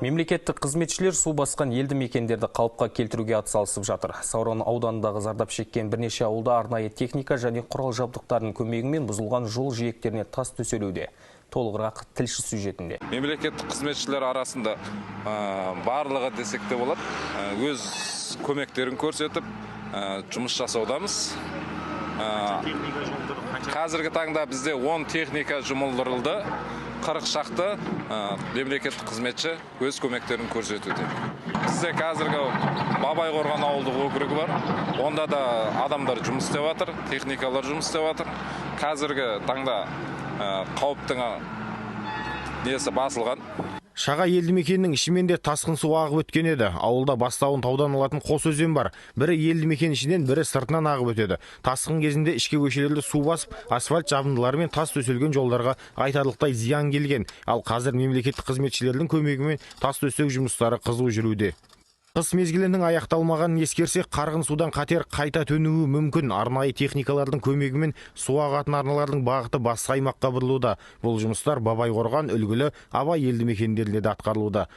Мемлекеттік қызметшілер су басқан елді мекендерді қалыпқа келтіруге атсалысып жатыр. Сауран ауданындағы зардап шеккен бірнеше ауылда арнайы техника және құрал жабдықтардың көмегімен бұзылған жол жиектеріне тас төселуде. Толығырақ тілші сюжетінде. Мемлекеттік қызметшілер арасында барлығы десек те болады, өз көмектерін көрсетіп, жұмыс жасаудамыз. Қазіргі таңда бізде 10 техника жұмылдырылды. 40 шақты мемлекеттік қызметші өз көмектерін көрсетуде. Бізде қазіргі Бабайқорған ауылдық округі бар. Онда да адамдар жұмыс істеп жатыр, техникалар жұмыс істеп жатыр. Қазіргі таңда қауіптің несі басылған. Шаға елді мекенінің ішімен де тасқын су ағып өткен еді. Ауылда бастауын таудан алатын қос өзен бар. Бірі елді мекен ішінен, бірі сыртынан ағып өтеді. Тасқын кезінде ішкі көшелерді су басып, асфальт жабындылары мен тас төселген жолдарға айтарлықтай зиян келген. Ал қазір мемлекеттік қызметшілердің көмегімен тас төсеу жұмыстары қызу жүруде. Қыс мезгілінің аяқталмағанын ескерсек, қарғын судан қатер қайта төнуі мүмкін. Арнайы техникалардың көмегімен су ағатын арналардың бағыты басқа аймаққа бұрылуда. Бұл жұмыстар Бабайқорған, Үлгілі, Абай елді мекендерінде де атқарылуда.